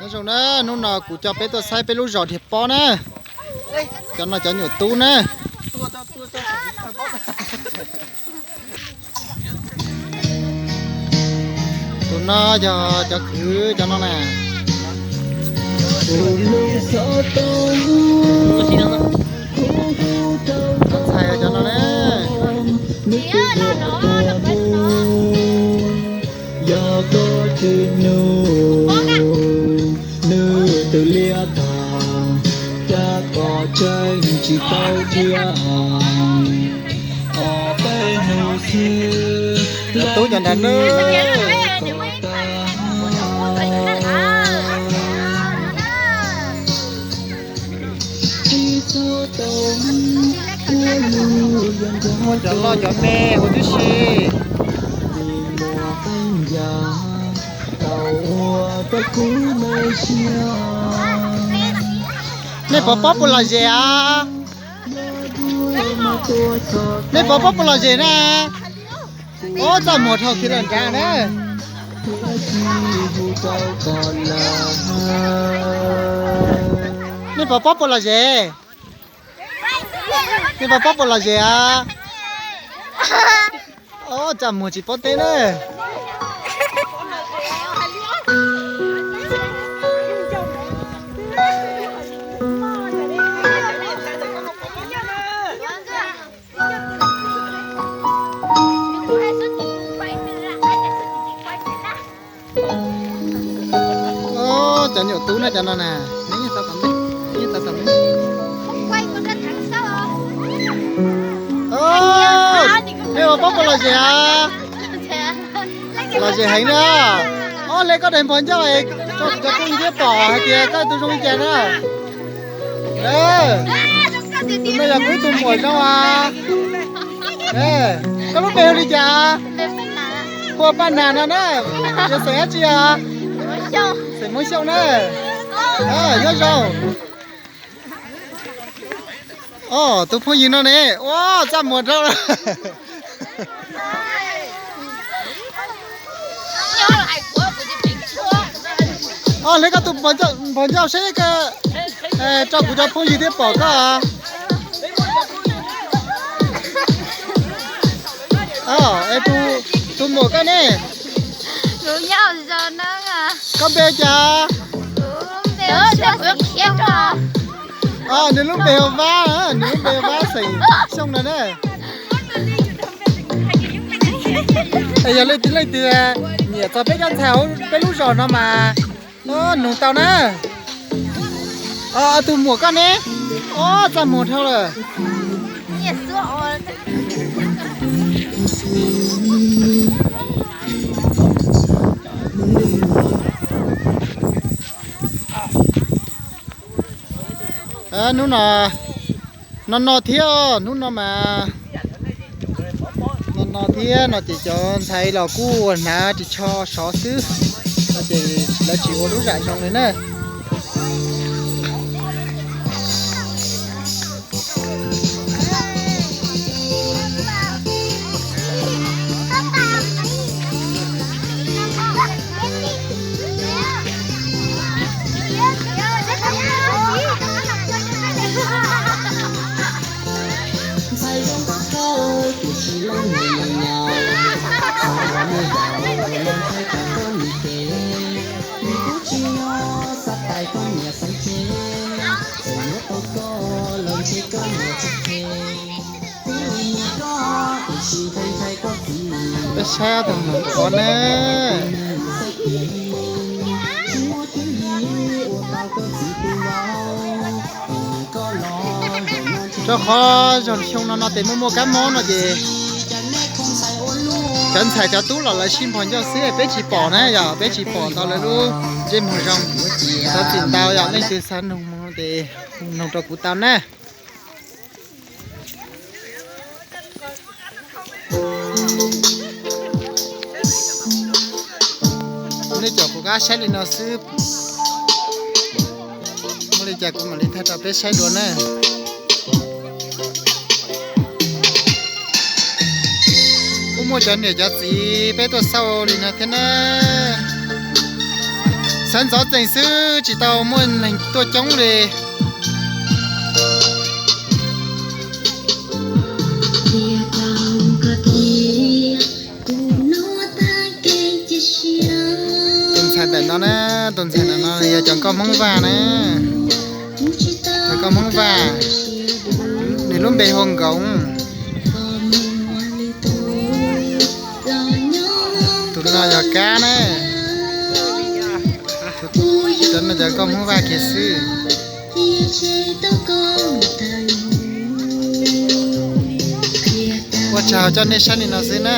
Nyob zoo na, hnub no kuv coj peb tuaj saib peb lub zos Diag Pob na. Cov no cov nyuam tub na. Tus no yog cov kwv cov no na. Cov ntxhais cov no na. Yog koj tsis nug, nws twb liab tag, cas koj tseem tsis tau thiab. Ob peb hnub xwb, cov tub cov nrag nab. Muaj cov loj cov me huv tib si. Nej pov pob puas lom zem a? Nej pov pob puas lom zem na? Ob, txaj muag dhau kiag lawm nrad na. Nej pov pob puas lom zem? Nej pov pob puas lom zem a? Ob, txaj muag tsis paub teb na. Cov nyuam tub na cov no na. Nej ua paub puas lom zem a? Lom zem heev na. Ob, hle koj daim npog ncauj tso kuv cov phooj ywg thiab pom hais tias koj tus zoo li cas na. Tus no yog kuv ib tug muam zoo a. Koj lub npe hu li cas? Hu ua Paj Nas no na. Yog xeem dab tsi os? Xeem Muas Xyooj na. Nyob zoo. Ob, tus phooj ywg no ne, ua txaj muag dhau. Ob, hle koj tus npog ncauj saib, tso kuv cov phooj ywg thiab pom koj. Tus muam koj ne? Koj npe cas? Nws lub npe hu Vab, nws lub npe hu Vab xeem Xyooj no na. Es yog leej twg leej twg nyiam txog peb cov ntxhais hauv peb lub zos no mas nug tau na. Tus muam koj ne? Ob, txaj muag dhau lawm. Hnub no, no no thiab, hnub no mas no no thiab no ces cov ntxhais los kuj hnav ris tsho sov xwb, no ces lawv tsis ua lub zam zoo li na. Peb saib tus muam qhuav ne. Rau qhov zog xyoo no no ces muaj muaj kab mob no ces cov ntxhais cov tub los lawv sib npog ncauj xwb, peb tsis pom na, yog peb tsis pom tau lawv lub ntsej muag zoo. Thov txim ntau, yog leej twg xav nug ces nug rau kuv tau na. Nej caum kuv qab saib li no xwb, muaj li cas kuv mam li thaij rau peb saib dua na. Kuj muaj cov niam cov txiv peb tuaj xauj li no thiab na. Sawv ntxov tsees xwb tsis tau muaj neeg tuaj coob li. Tus ntxhais ntawm no na, tus ntxhais ntawm no yog cov nkauj Hmoob Vaj na. Cov nkauj Hmoob Vaj, nws lub npe hu Nkoov. Tus no yog Kab na. Cov no cov nkauj Hmoob Vaj kiag xwb. Ua tsaug coj nej saib li no xwb na.